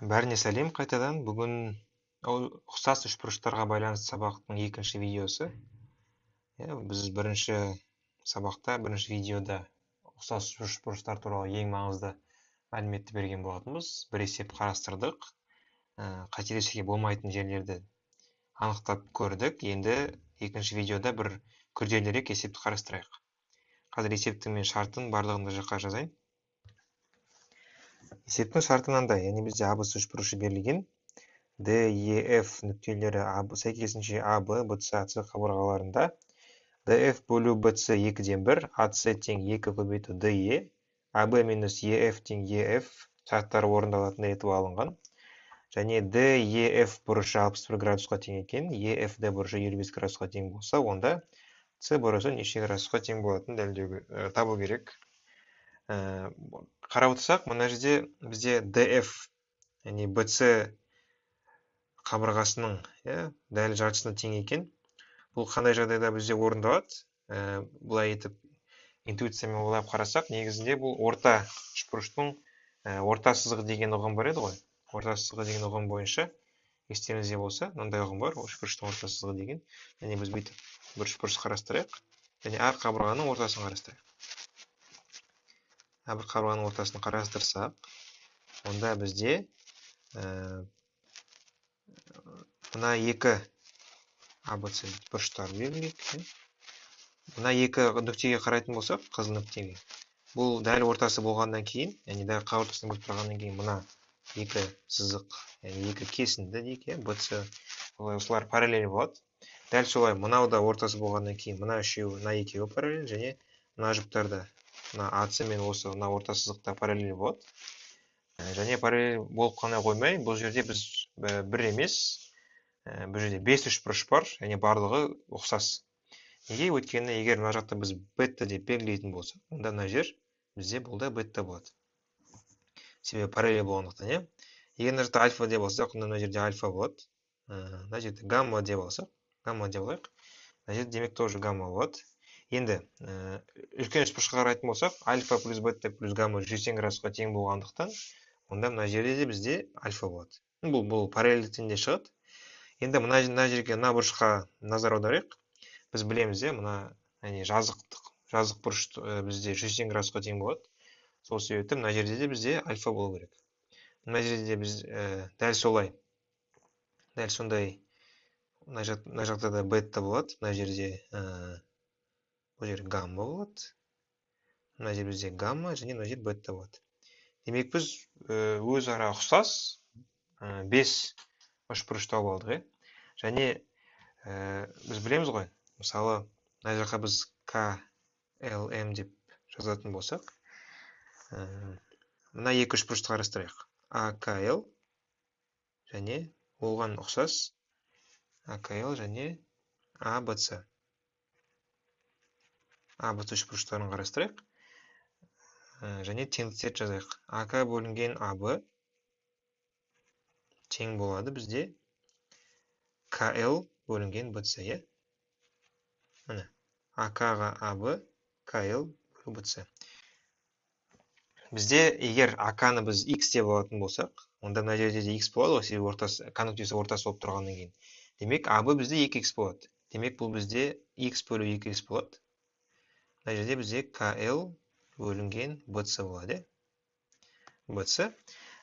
Бәріне сәлем қайтадан. Бүгін ұқсас үшбұрыштарға байланысты сабақтың екінші видеосы. Иә, біз бірінші сабақта, бірінші видеода ұқсас үшбұрыштар туралы ең маңызды мәліметті берген болатынбыз. Бір есеп қарастырдық. Қателесуге болмайтын жерлерді анықтап көрдік. Енді екінші видеода бір күрделірек есепті қарастырайық. Қазір есептің мен шартын барлығын мына жаққа жазайын. Есептің шарты мынандай, яғни бізде ABC үшбұрышы берілген. D, E, F нүктелері сәйкесінше AB, BC, AC қабырғаларында DF бөлу BC 2-ден 1, AC тең 2 көбейту DE, AB минус EF тең EF шарттары орындалатындай етіп алынған. Және D, E, F бұрышы 61 градусқа тең екен, EFD бұрышы 55 градусқа тең болса, онда C бұрышы неше градусқа тең болатынын дәлелдеу, табу керек. Қарап отырсақ, мына жерде бізде DF, яғни BC қабырғасының, дәл жартысына тең екен. Бұл қандай жағдайда бізде орындалады? Былай етіп интуициямен ойлап қарасақ, негізінде бұл орта үшбұрыштың орта сызығы деген ұғым бар еді ғой. Орта сызығы деген ұғым бойынша естеріңізде болса, мынандай ұғым бар, үшбұрыштың орта сызығы деген. Яғни біз бүйтіп бір үшбұрыш қарастырайық және әр қабырғаның ортасын қарастырайық. Әрбір қабырғаның ортасын қарастырсақ, онда бізде мына екі ABC бұрыштар белгілейік. Мына екі нүктеге қарайтын болсақ, қызыл нүктеге, бұл дәл ортасы болғаннан кейін, яғни дәл қақ ортасынан бөліп тұрғаннан кейін мына екі сызық, яғни екі кесінді дейік, BC, осылар параллель болады. Дәл солай мынау да ортасы болғаннан кейін мына үшеуі, мына екеуі параллель, және мына жұптарда мына AC мен осы мына орта сызықта параллель болады. Және параллель болып қана қоймай, бұл жерде біз бір емес, бұл жерде 5 үшбұрыш бар, және барлығы ұқсас. Неге? Өйткені егер мына жақта біз бета деп белгілейтін болсақ, онда мына жер бізде бұл да бета болады. Себебі параллель болғандықтан, иә. Егер мына жақта альфа деп алсақ, онда мына жерде альфа болады. Мына жерде гамма деп алсақ, гамма деп алайық. Мына жерде демек тоже гамма болады. Енді үлкен үшбұрышқа қарайтын болсақ, альфа плюс бета плюс гамма 180 градусқа тең болғандықтан, онда мына жерде де бізде альфа болады. Бұл параллельдіктен де шығады. Енді мына жерге, мына бұрышқа назар аударайық. Біз білеміз, мына, яғни жазық бұрыш бізде 180 градусқа тең болады. Сол себепті мына жерде де бізде альфа болу керек. Мына жерде де біз дәл солай, дәл сондай, мына жақта да бета болады, мына жерде бұл жер гамма болады, мына жер бізде гамма және мына жер бета болады. Демек біз өзара ұқсас 5 үшбұрыш тауып алдық, иә. Және біз білеміз ғой, мысалы мына жаққа біз К, Л, М деп жазатын болсақ, мына екі үшбұрышты қарастырайық. А, К, Л және оған ұқсас А, К, Л және А, Б, С. А, Б, С үшбұрыштарын қарастырайық. Және теңдіктерді жазайық. А, К бөлінген А, Б тең болады бізде К, Л бөлінген Б, С, иә? Міне, А, К-ға А, Б, К, Л бөлу Б, С. Бізде егер А, К-ны біз X деп алатын болсақ, онда мына жерде де X болады ғой, себебі ортасы, К нүктесі ортасы болып тұрғаннан кейін. Демек, А, Б бізде 2X болады. Демек, бұл бізде X бөлу 2X болады. Мына жерде бізде К, Л бөлінген Б, С болады, иә? Б, С.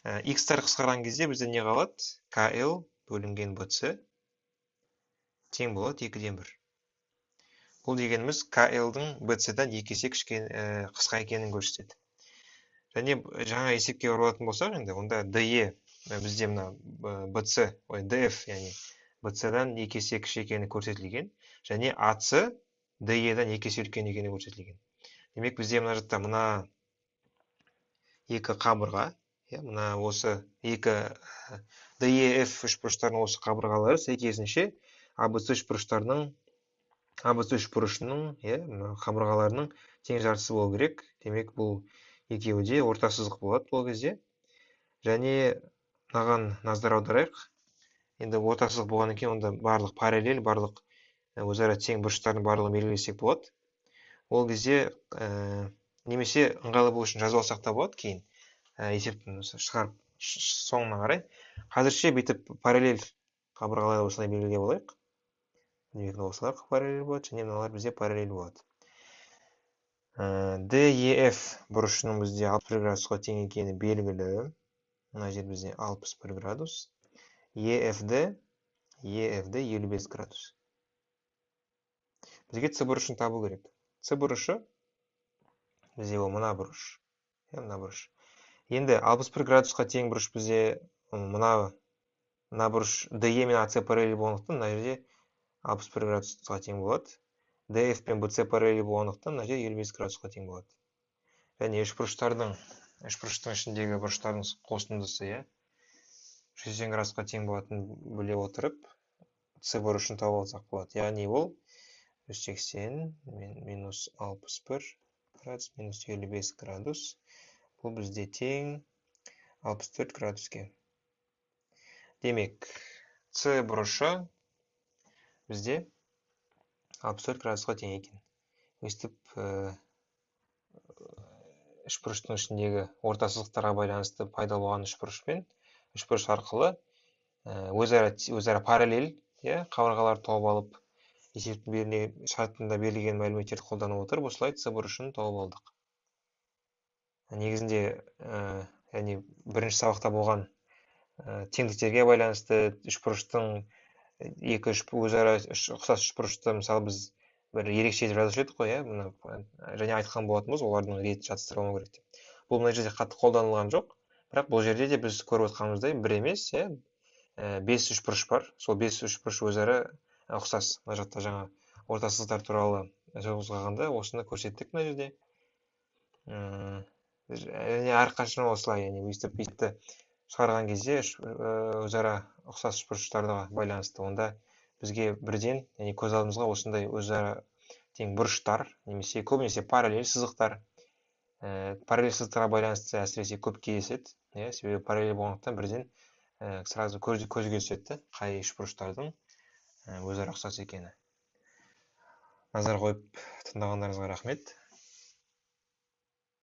X-тар қысқарған кезде бізде не қалады? К, Л бөлінген Б, С тең болады 2-ден 1. Бұл дегеніміз К, Л-дың Б, С-дан 2 есе қысқа екенін көрсетеді. Және жаңа есепке оралатын болсақ, енді онда Д, Е бізде мына Б, С, ой, Д, Ф, яғни Б, С-дан 2 есе кіші екені көрсетілген, және А, С Д, Е-дан 2 есе үлкен екені көрсетілген. Демек, бізде мына жақта мына екі қабырға, иә, мына осы екі Д, Е, Ф үшбұрыштарының осы қабырғалары сәйкесінше А, Б, С үшбұрыштарының, А, Б, С үшбұрышының, иә, мына қабырғаларының тең жартысы болу керек. Демек, бұл екеуі де орта сызық болады бұл кезде. Және мынаған назар аударайық. Енді орта сызық болғаннан кейін онда барлық параллель, барлық өзара тең бұрыштардың барлығын белгілесек болады. Ол кезде немесе ыңғайлы болу үшін жазып алсақ та болады кейін, есептің шығарып Соңына қарай. Қазірше бүйтіп параллель қабырғаларды осылай белгілеп алайық. Демек, осылар параллель болады, және мыналар бізде параллель болады. DEF бұрышының бізде 61 градусқа тең екені белгілі. Мына жер бізде 61 градус. EFD 55 градус. Бізге С бұрышын табу керек. С бұрышы бізде ол мына бұрыш. Мына бұрыш. Енді 61 градусқа тең бұрыш бізде мына бұрыш DE мен AC параллель болғандықтан мына жерде 61 градусқа тең болады. DF пен BC параллель болғандықтан мына жерде 55 градусқа тең болады. Және үшбұрыштың ішіндегі бұрыштардың қосындысы, иә, 180 градусқа тең болатынын біле отырып, С бұрышын тауып алсақ болады. Яғни ол 180 минус 61 градус минус 55 градус. Бұл бізде тең 64 градуске. Демек, С бұрышы бізде 64 градусқа тең екен. Өстіп үшбұрыштың ішіндегі орта сызықтарға байланысты пайда болған үшбұрышпен үшбұрыш арқылы өзара параллель, иә, қабырғаларды тауып алып, есептің шартында берілген мәліметтерді қолдана отырып, осылай С бұрышын тауып алдық. Негізінде, яғни бірінші сабақта болған теңдіктерге байланысты үшбұрыштың екі үш өзара ұқсас үшбұрышты, мысалы, біз бір ерекше етіп жазушы едік қой, иә, мына және айтқан болатынбыз, олардың ретін шатастырмау керек деп. Бұл мына жерде қатты қолданылған жоқ, бірақ бұл жерде де біз көріп отқанымыздай бір емес, иә, 5 үшбұрыш бар. Сол 5 үшбұрыш өзара ұқсас. Мына жақта жаңа орта сызықтар туралы сөз қозғағанда осыны көрсеттік мына жерде. Және әрқашан осылай, яғни өйстіп бүйтті шығарған кезде өзара ұқсас үшбұрыштарға байланысты, онда бізге бірден, яғни көз алдымызға осындай өзара тең бұрыштар немесе көбінесе параллель сызықтар, параллель сызықтарға байланысты әсіресе көп кездеседі, иә, себебі параллель болғандықтан бірден сразу көзге түседі қай үшбұрыштардың өзара ұқсас екені. Назар қойып тыңдағандарыңызға рахмет.